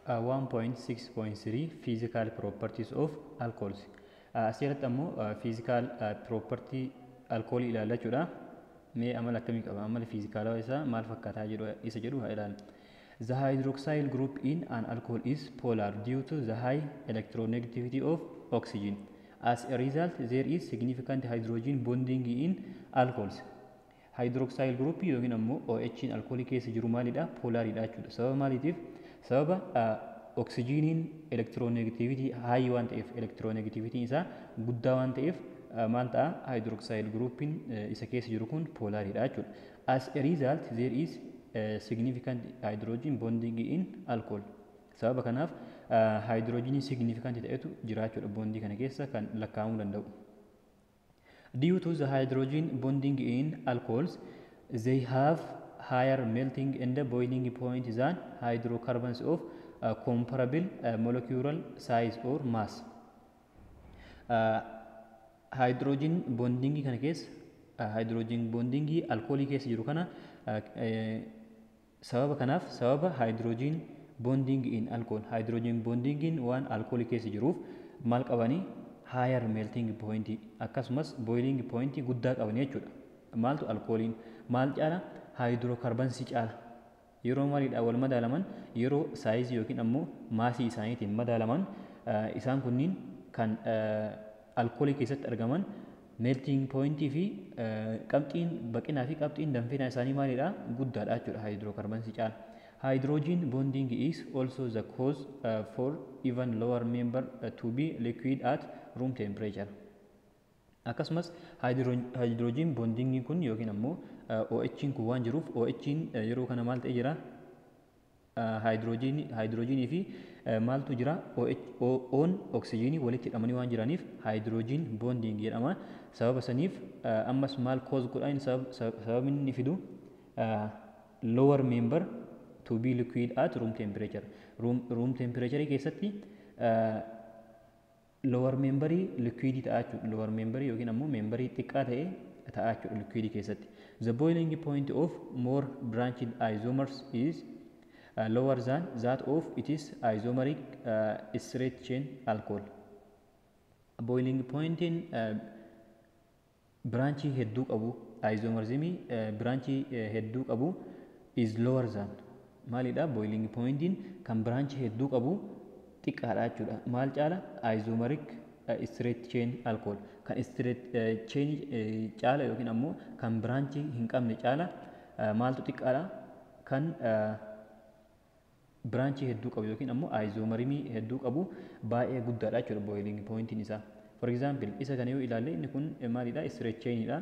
1.6.3 Physical Properties of Alcohols. Asirratti ammoo physical property alkoolii ilaalla jechuudha. Mee amala akkamii qaba? Amala fiizikaalawaa isaa maal fakkaataa jedhu isa jedhu haa ilaallu. The hydroxyl group in an alcohol is polar due to the high electronegativity of oxygen. As a result, there is significant hydrogen bonding in alcohols. Hydroxyl group yookiin ammoo OH alkoolii keessa jiru maalidha? Polariidha jechuudha. Sababa maaliitiif? Sababa oksijiiniin electronegativity high waan ta'eef, electronegativity isaa guddaa waan ta'eef, maal ta'a? Hydroxyl groupiin isa keessa jiru kun polariidha jechuudha. As a result, there is significant hydrogen bonding in alcohol. Sababa kanaaf hydrogenii significant ta'etu jira jechuudha, bondii kana keessa kan lakkaa'amuu danda'u. Due to the hydrogen bonding in alcohols, they have higher melting and boiling point than hydrocarbons of comparable molecular size or mass. Hydrogen bonding kana keessa, hydrogen bonding alkoolii keessa jiru kana, sababa kanaaf, sababa hydrogen bonding in alcohol, hydrogen bonding waan alkoolii keessa jiruuf maal qabanii? Higher melting point akkasumas boiling point guddaa qabanii jechuudha. Maaltu? Alkooliin maal caala? Hydrocarbonsii caala. Yeroo maaliidhaan wal madaalaman? Yeroo sizeii yookiin ammoo massii isaaniitiin madaalaman, isaan kunniin kan alkoolii keessatti argaman melting pointii fi qabxiin baqinaa fi qabxiin danfinaa isaanii maalidha? Guddaadha jechuudha hydrocarbonsii caala. Hydrogen bonding is also the cause for even lower member to be liquid at room temperature. Akkasumas hydrogen bonding kun yookiin ammoo OH kun waan jiruuf, OH yeroo kana maal ta'e jira? Haayidroojinii fi maaltu jira? Oon oksijiinii walitti hidhamanii waan jiraniif hydrogen bonding jedhama. Sababa saniif ammas maal cause godhan? Sababni inni fidu lower member to be liquid at room temperature. Room temperature keessatti lower memberii liquidii ta'a jechuudha. Lower memberii yookiin ammoo memberii xiqqaa ta'e ta'a jechuudha liquidii keessatti. The boiling point of more branched isomers is lower than that of its isomeric straight chain alcohol. Boiling pointiin branchii hedduu qabu, isomerismii branchii hedduu qabu is lower than maalidha? Boiling pointiin kan branchii hedduu qabu xiqqaadha jechuudha. Maal caala? Isomeric straight chain alcohol. Kan straight chain caala yookiin ammoo kan branchii hin qabne caala maaltu xiqqaadha? Kan branchii hedduu qabu yookiin ammoo isomerismii hedduu qabu baay'ee guddaadha jechuudha boiling pointiin isaa. For example, isa kana yoo ilaalle, inni kun maalidha? Straight chainidha.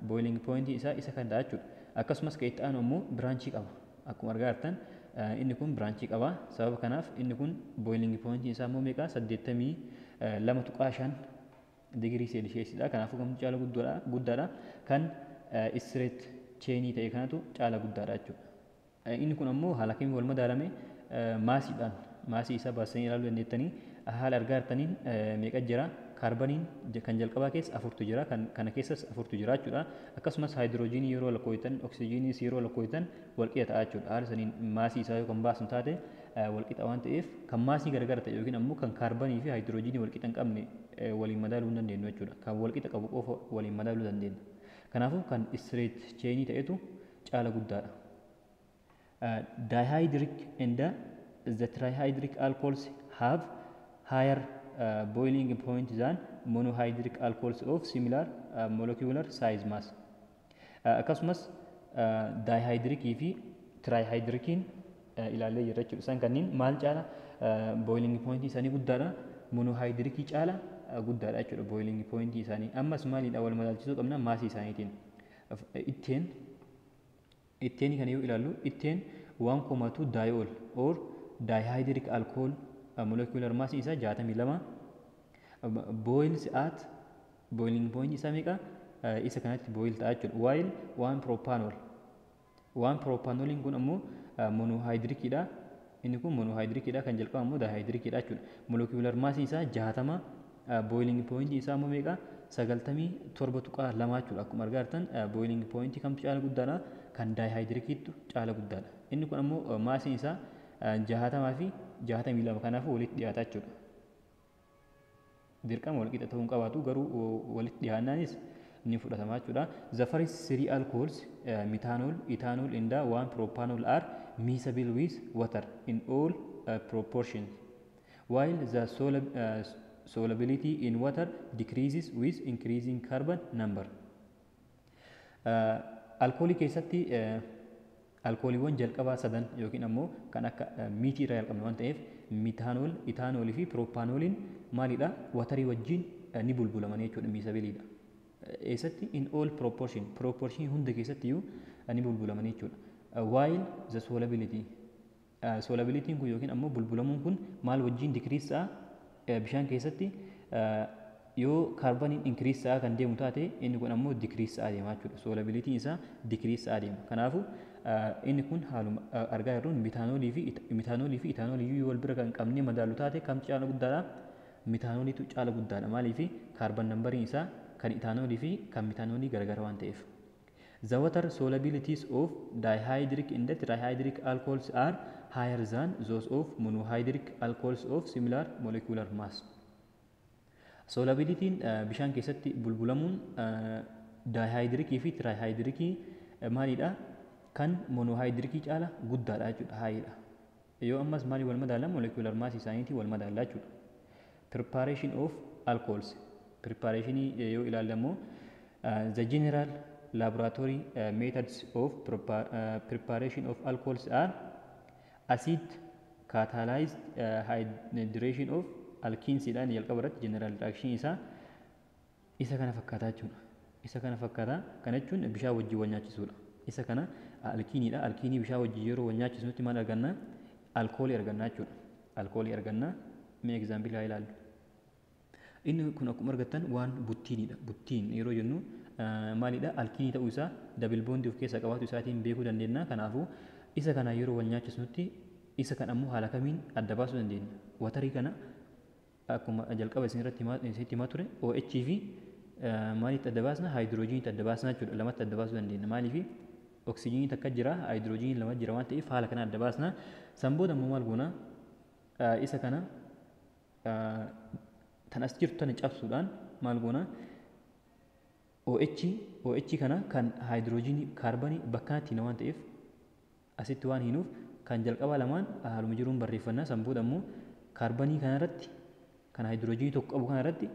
Boiling pointiin isaa isa kan ta'a jechuudha. Akkasumas kan itti aanu ammoo branchii qaba. Akkuma argaa jirtan inni kun branchii qaba. Sababa kanaaf inni kun boiling pointiin isaa immoo meeqa? 82.5 digirii seelisheesidha. Kanaafuu kamtu caala guddaadha? Kan straight chainii ta'e kanatu caala guddaadha jechuudha. Inni kun ammoo haala kamiin wal madaalame? Massiidhaan, massii isaa baasanii ilaaluu dandeettanii. Haala argaa jirtaniin meeqa jira? Kaarbaniin kan jalqabaa keessa afurtu jira, kan kana keessas afurtu jira jechuudha. Akkasumas haayidroojiinii yeroo lakkooftan, oksijiiniis yeroo lakkooftan walqixa ta'a jechuudha. Haala saniin massii isaa yoo kan baasnu taate walqixa waan ta'eef, kan massii gargar ta'e yookiin ammoo kan kaarbanii fi haayidroojiinii walqixa hin qabne waliin madaaluu hin dandeenyu jechuudha. Kan walqixa qabu qofa waliin madaaluu dandeenya. Kanaafuu kan straight chainii ta'etu caala guddaadha. Dihydric and the trihydric alcohols have higher boiling point than monohydric alcohols of similar molecular size mass. Akkasumas dihydricii fi trihydriciin ilaallee jirra jechuudha. Isaan kanneen maal caala boiling point isaanii guddaadha? Monohydricii caala guddaadha jechuudha boiling point isaanii. Ammas maalidha wal madaalchisuu qabna? Massii isaaniitiin. Ethane kana yoo ilaallu, ethane 1,2 diol or dihydric alcohol, molecular mass isaa 62, boils at boiling point isaa meeqa? Isa kanatti boil ta'a jechuudha. While 1 propanol, 1 propanoliin kun ammoo monohydricidha. Inni kun monohydricidha, kan jalqaba ammoo dihydricidha jechuudha. Molecular mass isaa 60, boiling point isaa ammoo meeqa? 97.2 jechuudha. Akkuma argaa jirtan boiling point kamtu caala guddaadha? Kan dihydriciitu caala guddaadha. Inni kun ammoo massiin isaa 60 fi 62, kanaafuu walitti dhiyaata jechuudha. Dirqama walqixa ta'uu hin qabaatu, garuu walitti dhiyaannaanis ni fudhatama jechuudha. The first three alcohols, methanol, ethanol and one propanol, are miscible with water in all proportions, while the solubility in water decreases with increasing carbon number. Alkoolii keessatti alkooliiwwan jalqabaa sadan yookiin ammoo kan akka miitii irraa jalqabne waan ta'eef, methanol, ethanolii fi propanoliin maalidha? Waterii wajjin ni bulbulaman jechuudha, miscibleiidha. Eessatti? In all proportion, proportion hunda keessatti iyyuu ni bulbulaman jechuudha. While the solubility, solubilityin kun yookiin ammoo bulbulamuun kun maal wajjin decrease ta'a? Bishaan keessatti yoo kaarbaniin increase ta'aa kan deemu taate, inni kun ammoo decrease ta'aa deema jechuudha. Solubilityin isaa decrease ta'aa deema. Kanaafuu inni kun haaluma argaa jirruun methanolii fi ethanolii yoo wal bira kan qabnee madaalu taate, kamtu caala guddaadha? Methanoliitu caala guddaadha. Maaliif? Carbon numberiin isaa kan ethanolii fi kan methanolii gargar waan ta'eef. The water solubilities of dihydric and trihydric alcohols are higher than those of monohydric alcohols of similar molecular mass. Solubilityin bishaan keessatti bulbulamuun dihydricii fi trihydricii maalidha? Kan monohydricii caala guddaadha jechuudha, highdha. Yoo ammas maalii wal madaala? Molecular mass isaaniitii wal madaala jechuudha. Preparation of alcohols. Preparationii yoo ilaalle immoo, the general laboratory methods of preparation of alcohols are acid catalyzed hydration of alkenes dhaan. Jalqaba irratti general reaction isaa isa kana fakkaataa jechuudha. Isa kana fakkaataa. Kana jechuun bishaan wajjin wal nyaachisuudha. Isa kana alkeneiidha. Alkeneii bishaan wajjin yeroo wal nyaachisnutti maal arganna? Alkoolii arganna jechuudha. Alkoolii arganna. Mee exampleii haa ilaallu. Inni kun akkuma argattan waan buteneiidha. Butene yeroo jennu maalidha? Alkeneii ta'uu isaa double bondii of keessaa qabaatu isaatiin beekuu dandeenya. Kanaafuu isa kana yeroo wal nyaachisnutti, isa kan ammoo haala kamiin adda baasuu dandeenya? Waterii kana akkuma jalqaba isin irratti isinitti himaa ture, OH fi maalitti adda baasna? Haayidroojiniitti adda baasna jechuudha. Lamatti adda baasuu dandeenya. Maaliif? Oksijiinii takka jira, haayidroojinii lama jira waan ta'eef haala kana adda baasna. San booda immoo maal goona? Isa kana tan as jirtu tana cabsuudhaan maal goona? OH kana kan haayidroojinii kaarbanii bakka kanatti hina waan ta'eef, asitti waan hinuuf, kan jalqabaa lamaan haaluma jiruun barreeffannaa. San booda immoo kaarbanii kanarratti kan haayidroojinii tokko qabu kanarratti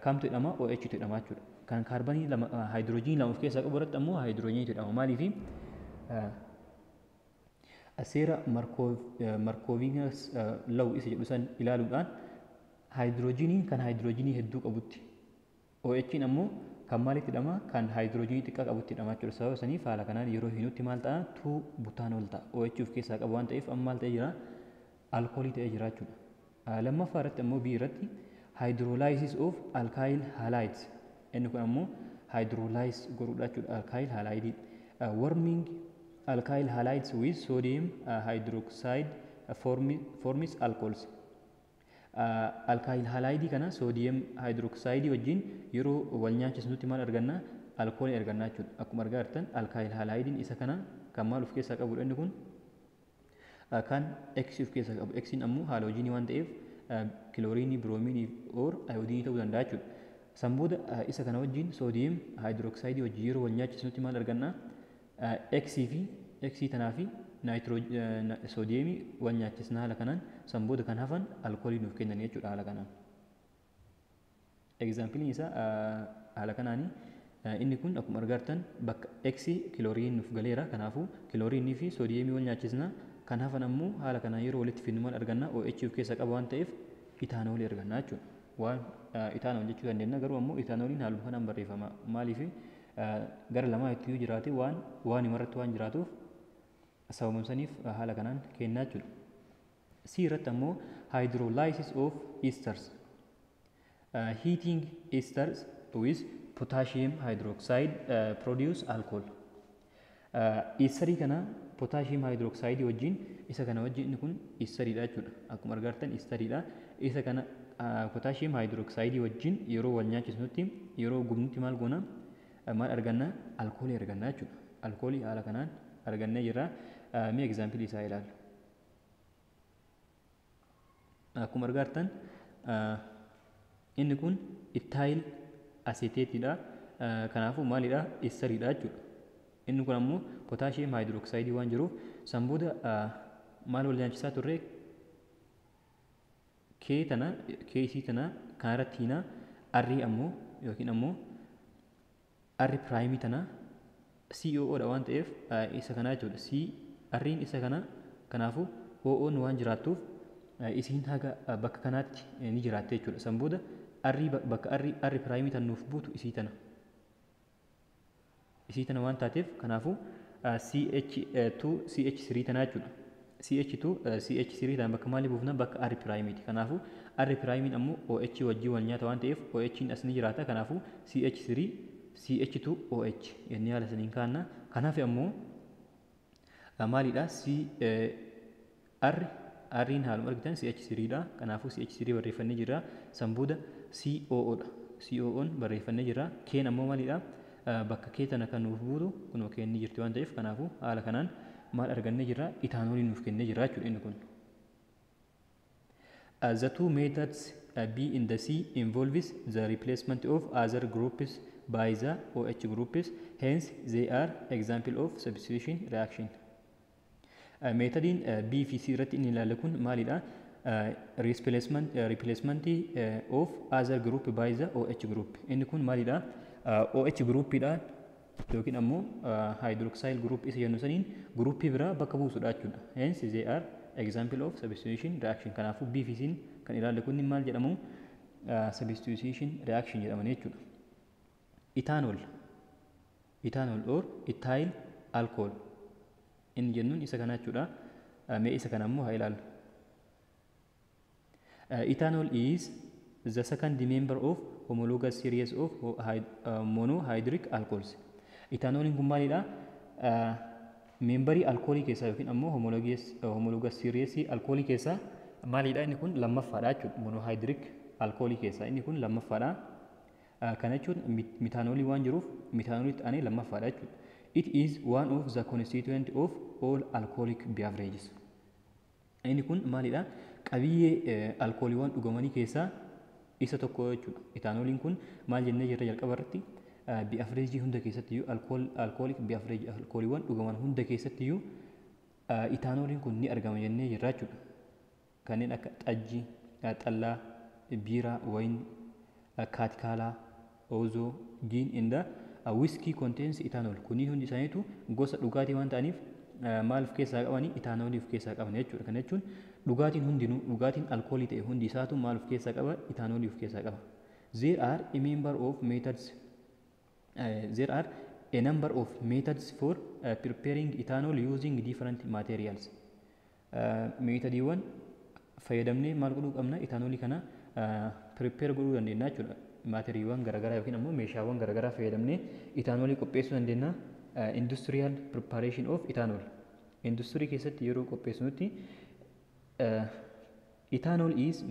kamtu hidhama? OH tu hidhama jechuudha. Kan kaarbanii lama, haayidroojinii lama of keessaa qabu irratti ammoo haayidroojiniitu hidhama. Maaliif? Seera Markovnikov's law isa jedhu san ilaaluudhaan, haayidroojiniin kan haayidroojinii hedduu qabutti, OH'n ammoo kan maalitti hidhama? Kan haayidroojinii xiqqaa qabutti hidhama jechuudha. Sababa saniif haala kanaan yeroo hinutti maal ta'a? 2 butanol ta'a. OH of keessaa qabu waan ta'eef amma maal ta'ee jira? Alkoolii ta'ee jira jechuudha. Lammaffaa irratti ammoo, B irratti, hydrolysis of alkyl halides. Inni kun ammoo hydrolyze godhuudha jechuudha alkyl halide. Warming alkyl halides with sodium hydroxide forms alcohols. Alkyl halide kana sodium hydroxide wajjin yeroo wal nyaachisnutti maal arganna? Alkoolii arganna jechuudha. Akkuma argaa jirtan alkyl halidein isa kana kan maal of keessaa qabudha? Inni kun kan X of keessaa qabu. X'n ammoo halogenii waan ta'eef chlorineii, bromineii or iodineii ta'uu danda'a jechuudha. San booda isa kana wajjin sodium hydroxideii wajjin yeroo wal nyaachisnutti maal arganna? X fi X tanaa fi sodiumii wal nyaachisna haala kanaan. San booda kan hafan alkoolii nuuf kennan jechuudha haala kanaan. Exampleiin isaa haala kanaani. Inni kun akkuma argaa jirtan bakka X chlorine nuuf galeera. Kanaafuu chlorineii fi sodiumii wal nyaachisna. Kan hafan ammoo haala kanaan yeroo walitti fidnu maal arganna? OH of keessaa qaba waan ta'eef ethanolii arganna jechuudha. Waan ethanol jechuu dandeenya, garuu ammoo ethanoliin haaluma kanaan barreeffama. Maaliif? Gara lamaa itti yoo jiraate waan waan himarratti waan jiraatuuf, sababuma saniif haala kanaan kennaa jechuudha. C irratti ammoo hydrolysis of esters. Heating esters with potassium hydroxide produce alcohol. Esterii kana potassium hydroxide wajjin, isa kana wajjin, inni kun esteriidha jechuudha. Akkuma argartan esteriidha. Isa kana potassium hydroxide wajjin yeroo wal nyaachisnutti, yeroo gubnutti maal goona? Maal arganna? Alkoolii arganna jechuudha. Alkoolii haala kanaan argannee jirra. Mee exampleii isaa ilaallu. Akkuma argartan inni kun ethyl acetateiidha. Kanaafuu maalidha? Esteriidha jechuudha. Inni kun ammoo potassium hydroxideii waan jiruuf, san booda maal wal nyaachisaa turre? K tana, K isii tana kanarratti hiinaa, R ammoo yookiin ammoo R primeii tana COO dha waan ta'eef isa kana jechuudha. C R'n isa kana, kanaafuu OO'n waan jiraattuuf isiin haga bakka kanaatti ni jiraatte jechuudha. San booda R bakka R R primeii tan nuuf buutu isii tana. Isii tana waan taateef, kanaafuu CH2 CH3 tana jechuudha. CH2 CH3 tana bakka maalii buufna? Bakka R primeiiti. Kanaafuu R primeiin ammoo OH wajjin wal nyaata waan ta'eef OH as ni jiraata. Kanaafuu CH3 CH2 OH jennee haala saniin kaanna. Kanaaf ammoo maalidha? C R R'n haaluma argitan CH3 dha. Kanaafuu CH3 barreeffannee jira. San booda COO dha. COO'n barreeffannee jira. K'n ammoo maalidha? Bakka K tana kan nuuf buutu kunoo K'n ni jirti waan ta'eef, kanaafuu haala kanaan maal argannee jira? Ethanolii nuuf kennee jira jechuudha inni kun. The two methods B and the C involves the replacement of other groups by the OH groups. Hence, they are example of substitution reaction. Methodiin B fi C irratti inni ilaalle kun maalidha? Replacement of other group by the OH group. Inni kun maalidha? OH groupiidhaan yookiin ammoo hydroxyl group isa jennu saniin groupii biraa bakka buusudha jechuudha. Hence, they are example of substitution reaction. Kanaafuu B fi C kan ilaalle kun maal jedhamu? Substitution reaction jedhamanii jechuudha. Ethanol. Ethanol or ethyl alcohol. Inni jennuun isa kana jechuudha. Mee isa kana ammoo haa ilaallu. Ethanol is the second member of homologous series of monohydric alcohols. Ethanoliin kun maalidha? Memberii alkoolii keessaa yookiin ammoo homologous series alkoolii keessaa maalidha? Inni kun lammaffaadha jechuudha. Monohydric alkoolii keessaa inni kun lammaffaadha. Kana jechuun methanolii waan jiruuf methanoliitti aanee lammaffaadha jechuudha. It is one of the constituent of all alcoholic beverages. Inni kun maalidha? Qabiyyee alkooliiwwan dhugamanii keessaa isa tokko jechuudha. Ethanoliin kun maal jennee jirra jalqaba irratti? Beverageii hunda keessatti iyyuu, alcoholic beverage, alkooliiwwan dhugaman hunda keessatti iyyuu ethanoliin kun ni argama jennee jirra jechuudha. Kanneen akka xajjii, xallaa, biiraa, wayin, kaatikaalaa, oozoo, gin and whiskey contains ethanol. Kunniin hundi isaaniitu gosa dhugaatii waan ta'aniif maal of keessaa qabanii? Ethanolii of keessaa qaban jechuudha. Kana jechuun dhugaatiin hundinuu, dhugaatiin alkoolii ta'e hundi isaatu maal of keessaa qaba? Ethanolii of keessaa qaba. There are a number of methods for preparing ethanol using different materials. Methodiiwwan fayyadamnee maal godhuu qabna? Ethanolii kana prepare godhuu dandeenya jechuudha. Materiiwwan garaagaraa yookiin ammoo meeshaawwan garaagaraa fayyadamnee ethanolii qopheessuu dandeenya. Industrial preparation of ethanol. Industirii keessatti yeroo qopheessinutti, ethanol is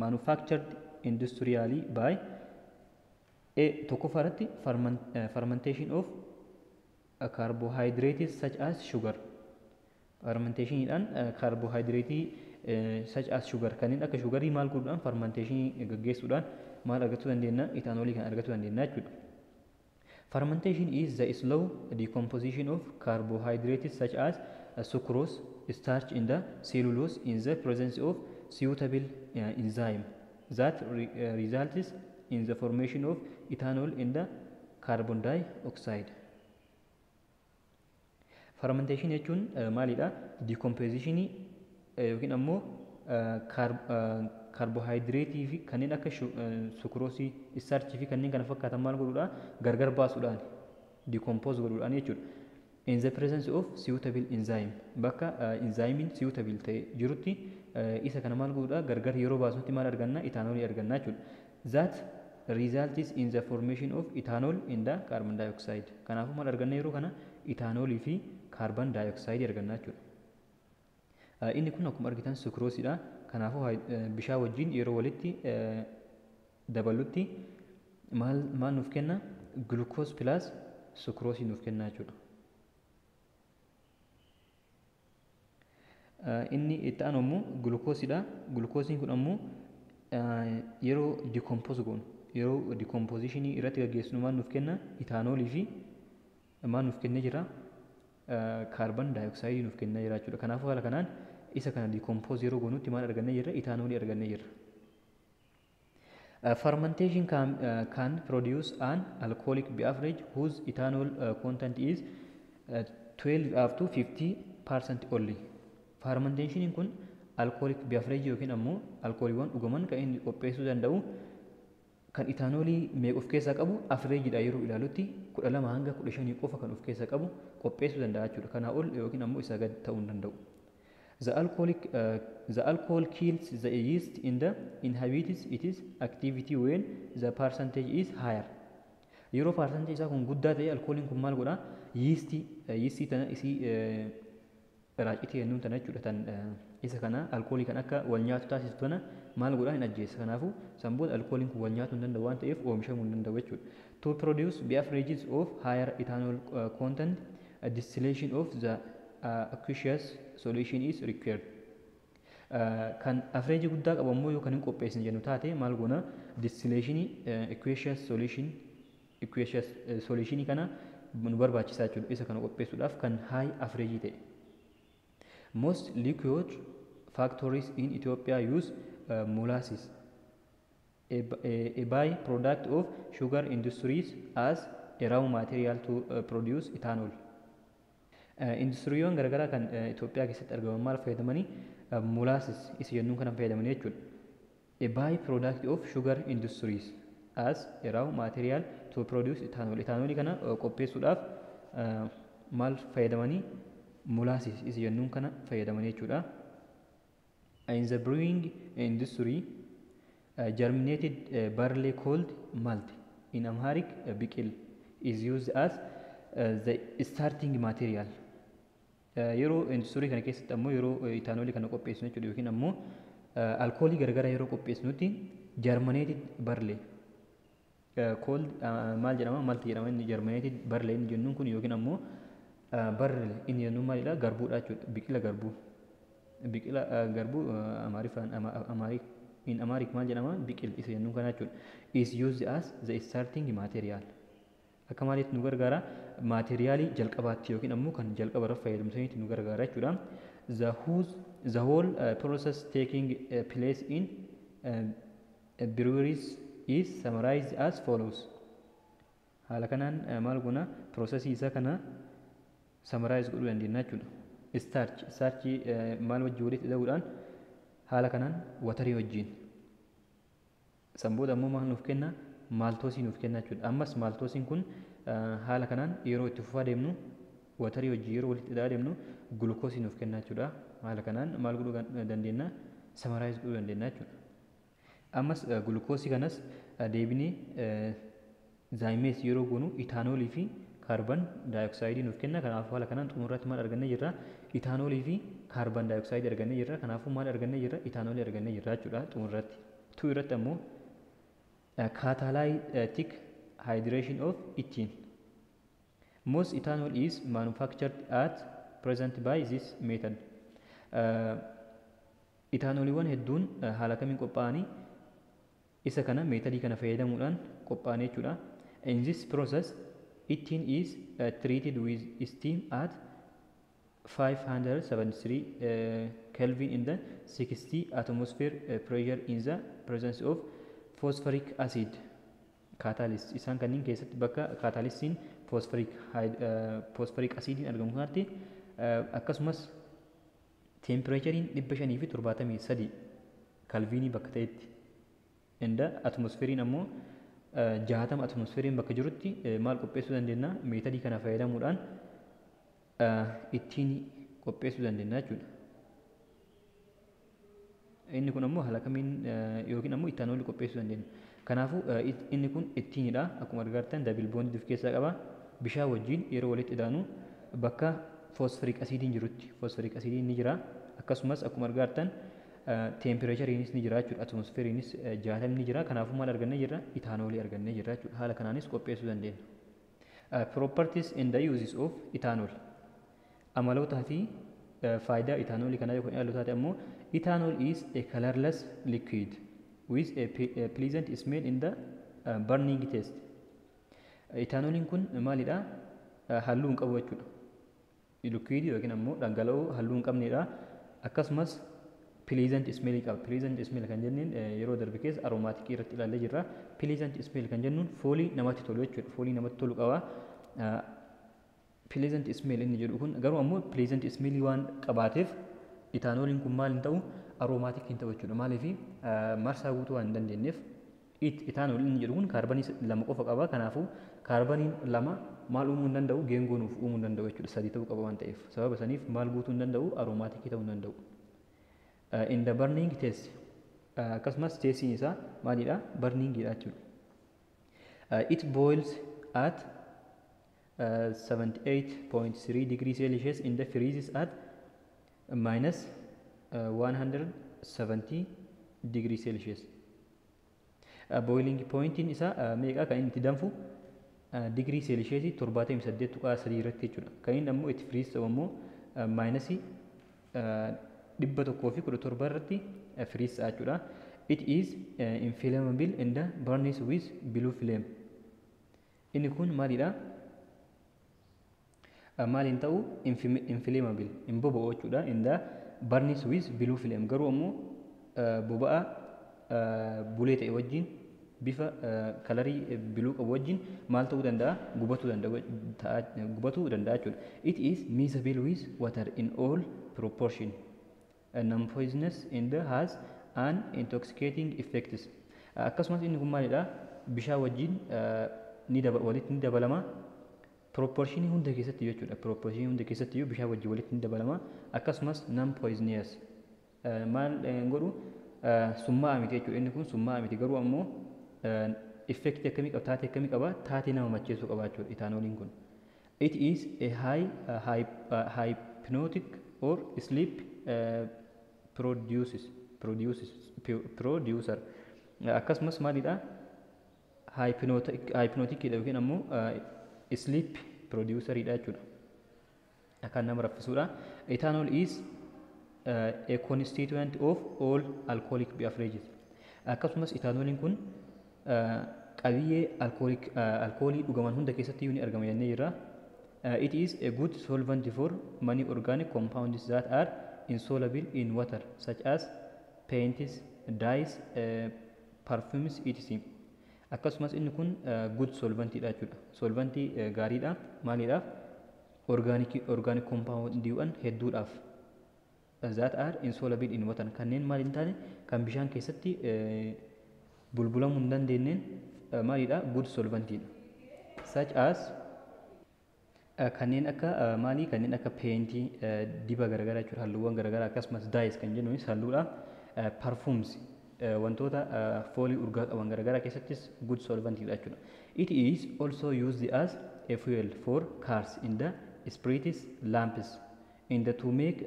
manufactured industrially by A, tokkoffaa irratti fermentation of carbohydrates such as sugar. Fermentationiidhaan carbohydrate such as sugar, kanneen akka sugarii maal godhuudhaan, fermentationii gaggeessuudhaan maal argachuu dandeenya? Ethanolii kan argachuu dandeenya jechuudha. Fermentation is the slow decomposition of carbohydrates such as sucrose, starch and the cellulose in the presence of suitable enzyme that results in the formation of ethanol and the carbon dioxide. Fermentation jechuun maalidha? Decompositionii yookiin ammoo carbohydrateii fi kanneen akka sucroseii, starchii fi kanneen kana fakkaatan maal godhuudha? Gargar baasuudhaan, decompose godhuudhaan jechuudha. In the presence of suitable enzyme, bakka enzymiin suitable ta'e jirutti isa kana maal godhuudha? Gargar yeroo baasnutti maal arganna? Ethanolii arganna jechuudha. That results in the formation of ethanol and the carbon dioxide. Kanaafuu maal arganna yeroo kana? Ethanolii fi carbon dioxide arganna jechuudha. Inni kun akkuma argitan sucroseiidha. Kanaafuu bishaan wajjin yeroo walitti dabalutti maal maal nuuf kenna? Glucose plus sucroseii nuuf kenna jechuudha. Inni itti aanu ammoo gulukoosiidha. Gulukoosiin kun ammoo yeroo decompose goonu, yeroo decompositionii irratti gaggeessinu maal nuuf kenna? Itaanoolii fi maal nuuf kennee jira? Kaarban daayoksayidii nuuf kennee jira jechuudha. Kanaafuu haala kanaan isa kana decompose yeroo goonutti maal argannee jirra? Itaanoolii argannee jirra. Fermentation can produce an alcoholic beverage whose ethanol content is 12 up to 50% only. Fermentationiin kun alcoholic beverage yookiin ammoo alkooliiwwan dhugaman kan inni qopheessuu danda'u kan itaanoolii meeqa of keessaa qabu, averagedha yeroo ilaalutti 12 hanga 15 qofa kan of keessaa qabu qopheessuu danda'a jechuudha. Kanaa ol yookiin ammoo isaa gad ta'uu hin danda'u. The alcohol kills the yeast in the inhibits its activity when the percentage is higher. Yeroo percentage isaa kun guddaa ta'e, alkooliin kun maal godhaa? Yeastii tana, isii raacitii jennuun tana jechuudha, tan isa kana alkoolii kan akka wal nyaatu taasisu tana maal godhaa? Hin ajjeessa. Kanaafuu san booda alkooliin kun wal nyaatuu hin danda'u waan ta'eef oomishamuu hin danda'u jechuudha. To produce beverages of higher ethanol content, a distillation of the aqueous solution is required. Kan average guddaa qabu ammoo yoo kan hin qopheessine jennu taate, maal goona? Distillationii aqueous solutionii kana nu barbaachisaa jechuudha, isa kana qopheessuudhaaf kan high average ta'e. Most liquor factories in Ethiopia use molasses, a by-product of sugar industries, as a raw material to produce ethanol. Industiriiwwan garaagaraa kan Itoophiyaa keessatti argaman maal fayyadamanii? Molasses isa jennuun kana fayyadamanii jechuudha. A by-product of sugar industries as a raw material to produce ethanol. Ethanolii kana qopheessuudhaaf maal fayyadamanii? Molasses isa jennuun kana fayyadamanii jechuudha. In the brewing industry, germinated barley called malt, in Amharic biqil, is used as the starting material. Yeroo industirii kana keessatti ammoo yeroo itaanoolii kana qopheessinu jechuudha, yookiin ammoo alkoolii garagaraa yeroo qopheessinutti, germinated barley called maal jedhama? Malt jedhama. Inni germinated barley inni jennuun kun yookiin ammoo barley inni jennuun maalidha? Garbuudha jechuudha. Biqila garbuu, biqila garbuu Amaariffaan, Amaarik, in Amharic maal jedhama? Biqil isa jennuun kana jechuudha, is used as the starting material. Akka maaliitti nu gargaara? Maateriyaalii jalqabaatti yookiin ammoo kan jalqaba irra fayyadamsanitti nu gargaara jechuudha. The whole process taking place in breweries is summarized as follows. Haala kanaan maal goona? Processii isaa kana summarize godhuu dandeenya jechuudha. Starchii maal wajjin walitti hidhuudhaan? Haala kanaan waterii wajjin. San booda ammoo maal nuuf kenna? Maaltoosii nuuf kenna jechuudha. Ammas maaltoosiin kun haala kanaan yeroo itti fufaa deemnu, waterii wajjin yeroo walitti hidhaa deemnu, gulukoosii nuuf kenna jechuudha. Haala kanaan maal godhuu dandeenya? Summarize godhuu dandeenya jechuudha. Ammas gulukoosii kanas deebinee zymase yeroo goonu itaanoolii fi kaarban daayoksayidii nuuf kenna. Kanaafuu haala kanaan xumurratti maal argannee jirra? Itaanoolii fi kaarban daayoksayidii argannee jirra. Kanaafuu maal argannee jirra? Itaanoolii argannee jirra jechuudha xumurratti. Two irratti ammoo catalytic hydration of ethene. Most ethanol is manufactured at present by this method. Itaanooliiwwan hedduun haala kamiin qophaa'anii? Isa kana methodii kana fayyadamuudhaan qophaa'anii jechuudha. In this process, ethene is treated with steam at 573 Kelvin in the 60 atmosphere pressure in the presence of phosphoric acid catalyst. Isaan kanneen keessatti bakka catalystiin phosphoric acidiin argamu kanatti, akkasumas temperatureiin 573 kalviinii bakka ta'etti, inda atmosfeeriin ammoo 60 atmosfeeriin bakka jirutti maal qopheessuu dandeenya? Methodii kana fayyadamuudhaan ittiin qopheessuu dandeenya jechuudha. Inni kun ammoo haala kamiin yookiin ammoo itaanoolii qopheessuu dandeenya. Kanaafuu inni kun ittiinidha. Akkuma argitan double bondii of keessaa qaba. Bishaan wajjin yeroo walitti idaanu bakka phosphoric acidiin jirutti phosphoric acidiin ni jira. Akkasumas akkuma argitan temperatureiinis ni jira jechuudha. Atmosfeeriinis 60 ni jira. Kanaafuu maal argannee jirra? Itaanoolii argannee jirra jechuudha. Haala kanaanis qopheessuu dandeenya. Properties and the uses of ethanol. Amalootaa fi Faayidaa itaanoolii kanaa yoo kan ilaallu taate ammoo, ethanol is a colorless liquid with a pleasant smell in the burning test. Itaanooliin kun maalidha? Halluu hin qabu jechuudha. Liquid yookiin ammoo dhangala'oo halluu hin qabnedha. Akkasumas pleasant smell qaba. Pleasant smell kan jenneen yeroo darbe keessa aromatic irratti ilaallee jirra. Pleasant smell kan jennuun foolii namatti tolu jechuudha. Foolii namatti tolu qaba. Pleasant smell inni jedhu kun garuu ammoo pleasant smell waan qabaateef itaanooliin kun maal hin ta'u? Aromatic hin ta'u jechuudha. Maaliif? Marsaa guutuu waan hin dandeenyeef. Ethanol inni jedhu kun kaarbanii lama qofa qaba. Kanaafuu kaarbaniin lama maal uumuu hin danda'u? Geengoo nuuf uumuu hin danda'u jechuudha. Sadii ta'uu qaba waan ta'eef. Sababa saniif maal guutuu hin danda'u? Aromatic ta'uu hin danda'u. In the burning test, akkasumas testiin isaa maalidha? Burningidha jechuudha. It boils at 78.3 degree Celsius in the freezes at minus 170 degree Celsius. Boiling pointiin isaa meeqa? Kan inni itti danfu digirii Celsius 78.3 irratti jechuudha. Kan inni ammoo itti freeze ta'u ammoo minusii 117 irratti freeze ta'a jechuudha. It is inflammable and burns with blue flame. Inni kun maalidha? Maal hin ta'u? Inflammable, hin boba'u jechuudha. And burns with blue flame, garuu ammoo boba'a bulee ta'e wajjin, bifa colorii blue qabu wajjin maal ta'uu danda'a? Gubatuu danda'a jechuudha. It is miscible with water in all proportion. Non poisonous and has an intoxicating effects. Akkasumas inni kun maalidha? Bishaan wajjin ni walitti ni dabalama. Proportionii hunda keessatti jechuudha. Proportionii hunda keessatti iyyuu bishaan wajjin walitti ni dabalama. Akkasumas non poisonous, maal godhu? Summaa'aa miti jechuudha. Inni kun summaa'aa miti, garuu ammoo effectii akkamii qaba? Taatee akkamii qaba? Taatee nama macheessuu qaba jechuudha itaanooliin kun. It is a high hypnotic or sleep produces produces producer. Akkasumas maalidha? Hypnoticidha yookiin ammoo sleep produceridha jechuudha. Kan nama raffisuudha. Ethanol is a constituent of all alcoholic beverages. Akkasumas itaanooliin kun qabiyyee alkoolii dhugaman hunda keessatti ni argama jennee jirra. It is a good solvent for many organic compounds that are insoluble in water, such as paints, dyes, perfumes, etc. Akkasumas inni kun good solventidha jechuudha. Solventii gaariidha. Maaliidhaaf? Organic compoundiiwwan hedduudhaaf. That are insoluble in water, kanneen maal hin taane, kan bishaan keessatti bulbulamuu hin dandeenyeen maalidha? Good solventidha. Such as, kanneen akka maalii? Kanneen akka paintii, diba garagaraa jechuudha, halluuwwan garagaraa, akkasumas dyes kan jennuunis halluudha, perfumes, wantoota foolii urgaa qaban garagaraa keessattis good solventidha jechuudha. It is also used as a fuel for cars, in the spirits lamps, in the to make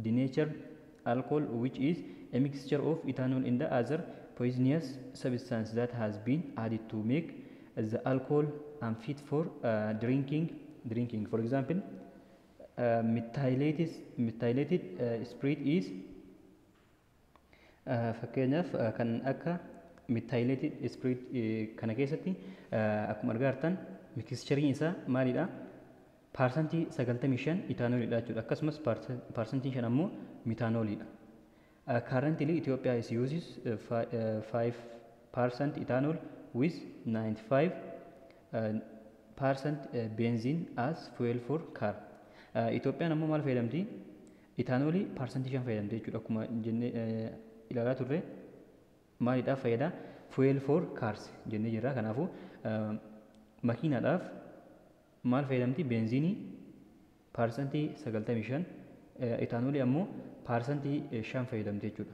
denatured alcohol, which is a mixture of ethanol and the other poisonous substance that has been added to make the alcohol unfit for drinking. For example, methylated spirit is fakkeenyaaf kan akka methylated spirit kana keessatti akkuma argaa jirtan mixtureiin isaa maalidha? 95% itaanoolidha jechuudha. Akkasumas 5% ammoo metaanoliidha. Currently Ethiopia is uses 5% ethanol with 95 percent benzene as fuel for car. Itoophiyaan ammoo maal fayyadamti? Itaanoolii 5% fayyadamti jechuudha. Akkuma jennee ilaalaa turre maalidhaaf fayyada? Fuel for cars jennee jirra. Kanaafuu makiinaadhaaf maal fayyadamti? Beenziinii 95%, itaanoolii ammoo 5% fayyadamti jechuudha.